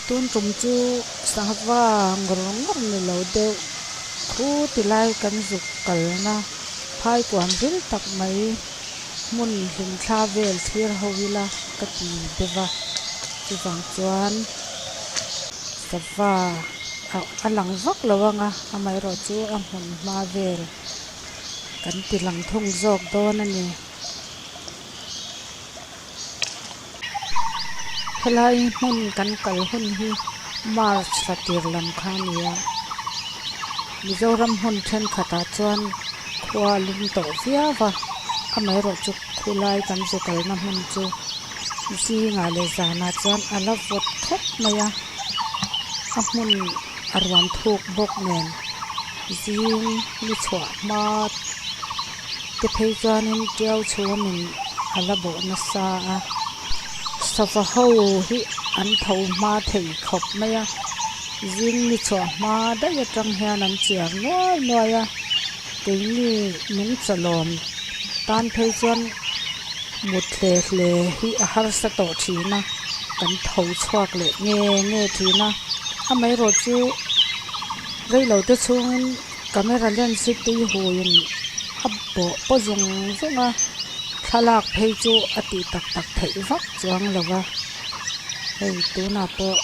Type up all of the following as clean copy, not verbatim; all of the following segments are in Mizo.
Tun tum chu sangha ngawr ngawr ni lo deuh khu ti lai kan zuk kalna phai kuam ril tak mai hmun hlim thla vel thlir ho ila ka ti deuh a chuvang chuan sava a lang vak lo ang a amaherawh chu a hmun hma vel kan ti lang thung zawk dawn a ni. Helai hmun kan kal hun hi March thla tir lam kha a ni a, Mizoram hmun thenkhatah chuan khua a lum tawh viau va, amaherawh chu khulai kan zu kalna hmun chu zingah leh zanah chuan a la vawt khawp mai a, a hmun a ruam thuk bawk nen zing ni chhuah hma te phei chuanin tiau chhuamin a la bawh nasa a, sava ho hi an tho hma thei khawp mai a, zing ni chhuah hma daih atang hian an chiar nuai nuai a, keini nungcha lawm tan phei chuan mut hle hle hi a harsa tawh thin a, kan tho chhuak leh nge nge thin a, amaherawh chu reilo te chhungin. Camera lens hi tui huiin a bawh paw zung zung a, thlalak phei chu a tih tak tak theih vak chuang lo va, hei tunah pawh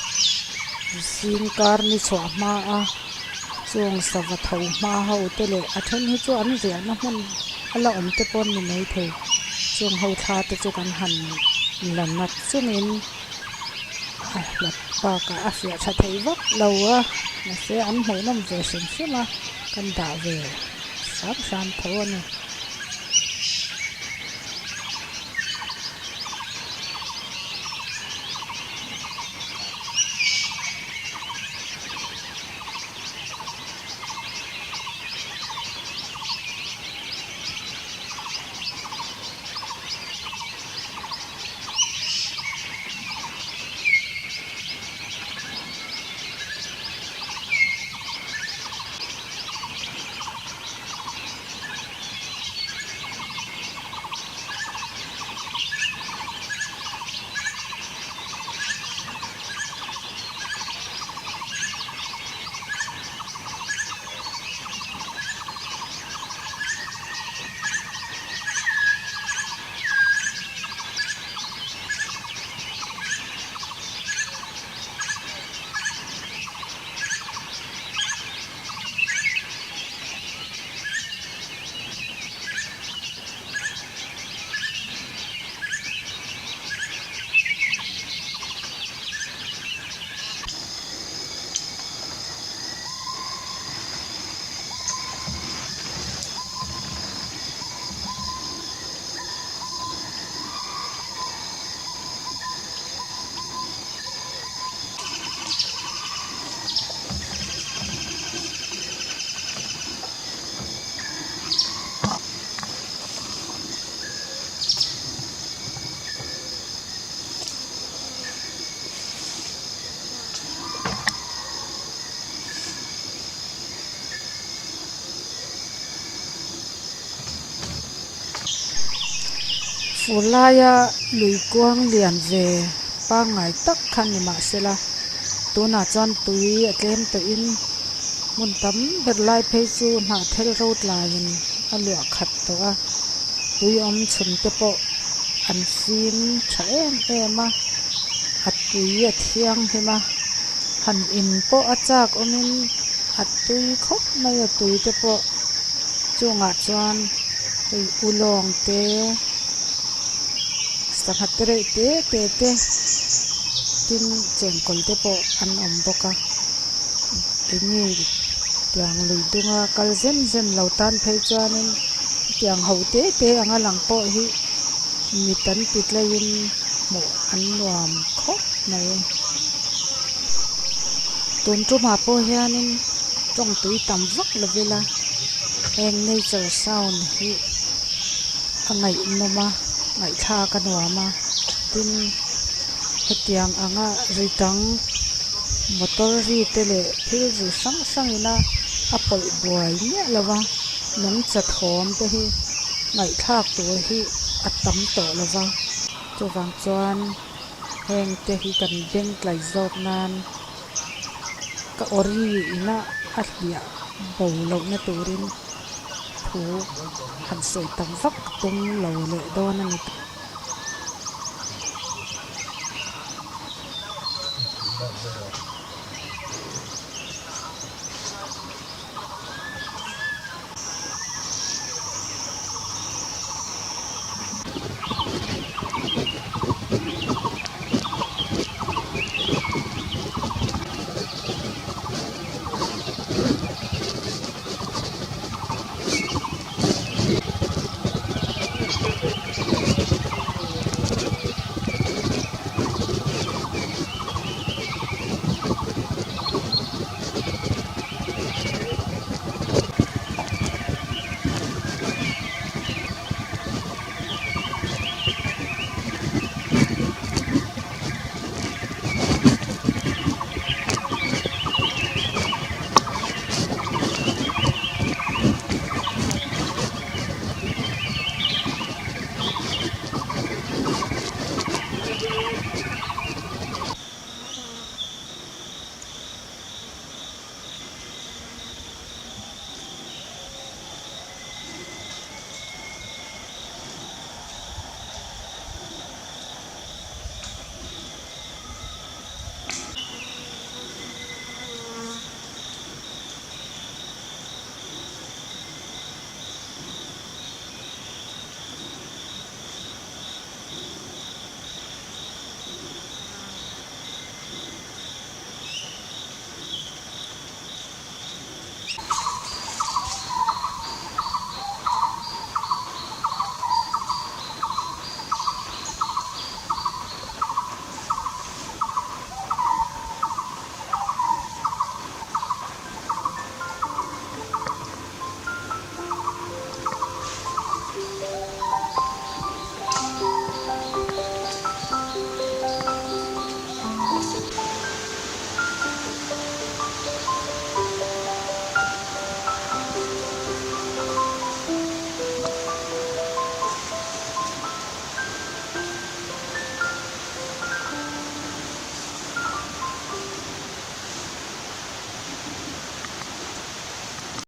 zing kar ni chhuah hma a chung sava tho hma ho te leh a then hi chu an riahna hmun a la awm te pawh an ni maithei chung ho thla te chu kan han la nat chungin. A hlat bakah a fiah tha thei vak lo a mahse an hmuhnawm ve hrim hrim a kan dah ve hram hram tho a ni. Fur laia lui kuang lian ve pangngai tak kha ni mahsela tunah chuan tui a tlem tawhin hmun tam ber lai phei chu hnah thel ro tlaiin a luah khat tawh a, tui awm chhun te pawh an fim tha em em a, a tui a thianghlim a, han in pawh a chak awmin a tui khawp mai a tui te pawh. Chungah chuan hei ulawng te sangha te reuh te te te tin chengkawl te pawh an awm bawk a enge tiang lui dunga kal zen zen lo tan phei chuanin hetiang ho te te anga lang pawh hi mit an ti tlaiin hmuh an nuam khawp mai. Tun tumah pawh hianin tawng tui tam vak lo ila heng nature sound hi a ngaihnawm a ngaihthlak a nuam a tin hetiang anga ri dang motor ri te leh thil ri hrang hrang ina a pawlh buai miah lo va nungcha thawm te hi ngaihthlak tur hi a tam tawh lo va chuvang chuan. Heng te hi kan beng tlai zawk nan ka awri ina a hliah bo lohna turin thu han sawi tam vak tum lo leh dawn a ni.